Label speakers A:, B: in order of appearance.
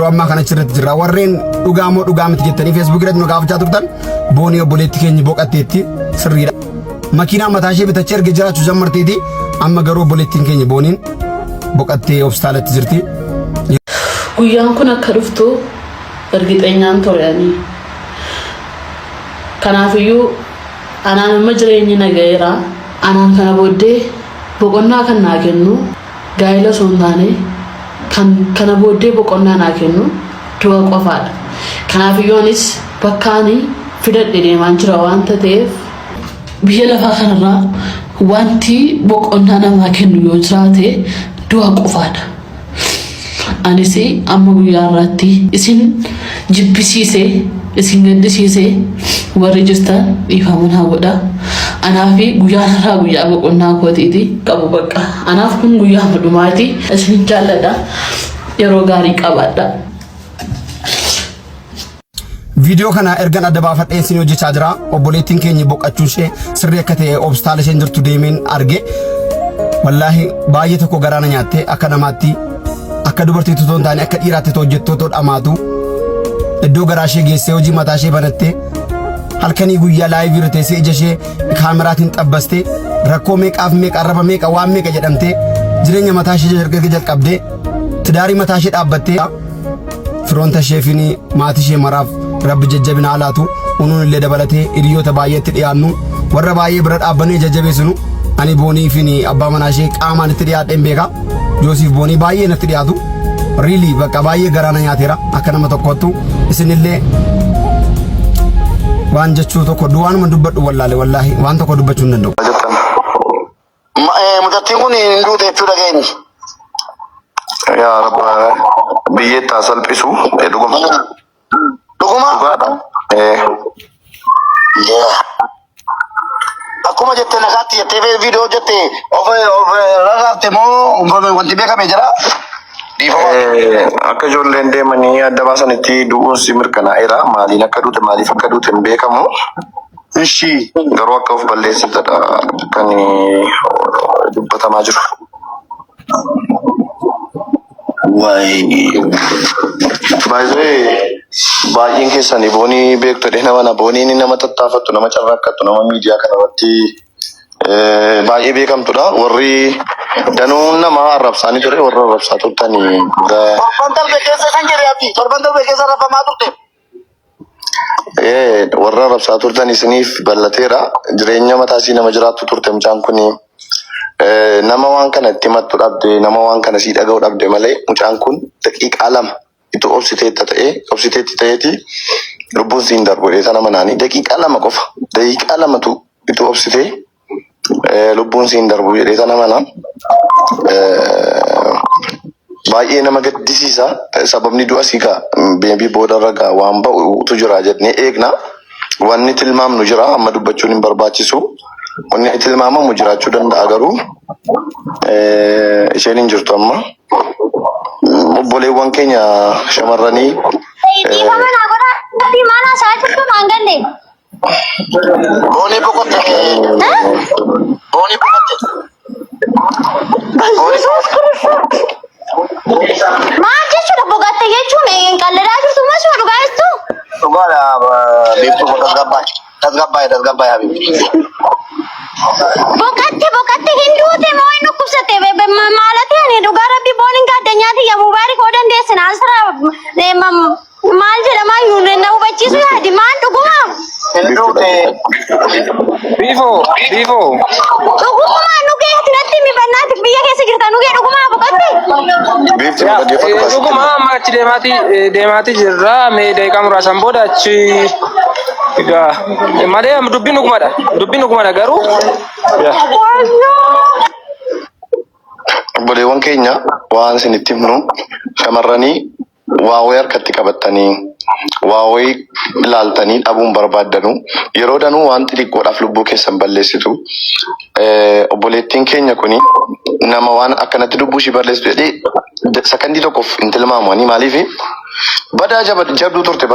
A: Yeroo ammaa kana achirratti jirra. Warreen dhugaa moo dhugaa miti jettanii Facebook irratti nu gaafachaa turtan boonii obboleetti keenya boqatteetti sirriidha. Makiinaa mataa ishee bitachee erga jiraachuu jammarteeti amma garuu obboleettiin keenya booniin boqattee hospitaalatti jirti.
B: Guyyaan kun akka dhuftu ergixeenyaan ture ani. Kanaafiyyuu anaan amma jireenyi na ga'eera. Anaan kana booddee boqonnaa kan naa kennu gaa'ela osoo hin taane kan kana booddee boqonnaa naa kennu du'a qofaadha. Kanaafiyyuu anis bakka ani fidadhe deemaan jira waanta ta'eef biyya lafaa kanarraa wanti boqonnaa namaa kennu yoo jiraate du'a qofaadha. Anis amma guyyaa har'aatti isin jibbisiise isin gaddisiise warri jirtan dhiifama naa godha. Anaaf guyyaan har'aa guyyaa boqonnaa kootiiti qabu bakka. Anaaf kun guyyaa dhumaati. Isin jaalladha. Yeroo gaarii qabaadha.
A: Viidiyoo kana ergan adda baafadhee isin hojjechaa jira. Obboleettiin keenya boqachuun ishee sirrii akka ta'e hospitaala isheen jirtu deemeen arge. Wallaahi baay'ee tokko garaa na nyaatte akka namaatti akka dubartiitti otoo hin taane akka dhiiraatti otoo hojjettu otoo dhamaatu iddoo garaa ishee geessee hojii mataa ishee banattee halkanii guyyaa laayivii irra teessee ija ishee kaameraatiin xabbastee rakkoo meeqaaf meeqa arraba meeqa waan meeqa jedhamtee jireenya mataa ishee jalqabdee tidaarii mataa ishee dhaabbattee firoonta ishee fi maatii ishee maraaf rabbi jajjabina haa laatu unuun illee dabalatee hiriyoota baay'eetti dhiyaannu warra baay'ee bira dhaabbannee jajjabeessinu ani boonii fi abbaa manaa ishee qaamaan itti dhiyaadheen beeka Joosiif boonii baay'ee natti dhiyaatu riilii bakka baay'ee garaa na nyaateera akka nama tokkottu isinillee waan jechuu tokko duwwaanuma dubbadhu wallaale wallaahi waan tokko dubbachuu hin danda'u.
C: Jettan.
D: Mucattiin kun hin duute jechuu dhageenye.
C: Yaa Rabba biyyeetti haa salphisu. Dhuguma.
D: Dhuguma?
C: Dhugaadha.
D: Yeah. Akkuma jette nagaatti jettee viidiyoo hojjette of of rarraafte moo wanti beekame jira? Dhiifama.
C: Akka ijoolleen deemanii adda baasanitti du'uun si mirkanaa'eera. Maaliin akka duute maaliif akka duute hin beekamu.
D: Ishi.
C: Garuu akka of balleessitedha kan dubbatamaa jiru.
D: Wayi.
C: Baay'ee baay'een keessanii boonii beektu jedhee nama na booniin nama tattaafattu nama carraaqqattu nama miidiyaa kanarratti baay'ee beekamtudha. Warri danuun nama arrabsaanii ture warra arrabsaa turtanii
D: Torban darbe keessa kan jedhe abdii torban darbe keessa rafamaa turte.
C: Warra arrabsaa turtan isiniif bal'ateera. Jireenya mataa isii nama jiraattu turte mucaan kuni. Nama waan kana itti himattu dhabde, nama waan kana sii dhaga'u dhabde malee mucaan kun daqiiqaa lama itti obsiteetta ta'ee obsiteetti ta'eeti lubbuun siin darbu jedhee sana manaanii daqiiqaa lama qofa daqiiqaa lamatu itti obsitee lubbuun siin darbu jedhee sana mana. Baay'ee nama gaddisiisa. Sababni du'a sii gaa beebii boodarra gaa waan ba'utu jira jennee eegna. Wanni tilmaamnu jira amma dubbachuun hin barbaachisu. Wanni tilmaamamu jiraachuu danda'a garuu isheen hin jirtu amma. Obboleewwan keenya shamarranii
E: Dhiifama naa godhaa maal haasa'aa jirtu naan galle.
D: Boonii boqotte. Boonii boqotte.
E: Yesuus Kiristoos. Maal jechuudha boqotte jechuun hin qalladaa jirtu moo suma dhugaa jirtu?
D: Dhugaadha beektuu koo tasgabbaa'e. Tasgabbaa'e tasgabbaa'e habibi.
E: Boqotte boqotte hin duute moo hin dhukkubsatte maalati ani dhugaa rabbi booniin gaaddanyaati yaa mubaarik hoo dandeessin asirraa Maal jedhamaa iyyuu na hubachiisuu yaadi maal dhuguma?
D: Hin duute.
F: Biifoo, biifoo.
E: Dhugumaa nugee ati natti himi bannaati biyya keessa jirta nugee dhugumaa boqotte?
C: Biiftuu nu dhaggeeffadhu kaas.
F: Dhuguma amma achi deemaati deemaati jirra. Mee daqiiqaa muraasan booda achi egaa malee dubbiin dhugumadha. Dubbiin dhugumadha garuu. Yaa.
C: Obboleewwan keenya waan isinitti himnu shamarranii waa wayii harkatti qabattanii waa wayii ilaaltanii dhabuun barbaaddanu yeroo danuu waan xixiqqoodhaaf lubbuu keessan balleessitu. Obboleettiin keenya kuni nama waan akkanatti lubbuu ishii balleessitu jedhee sakandii tokkoof hin tilmaamu ani maaliif badaa jabduu turte.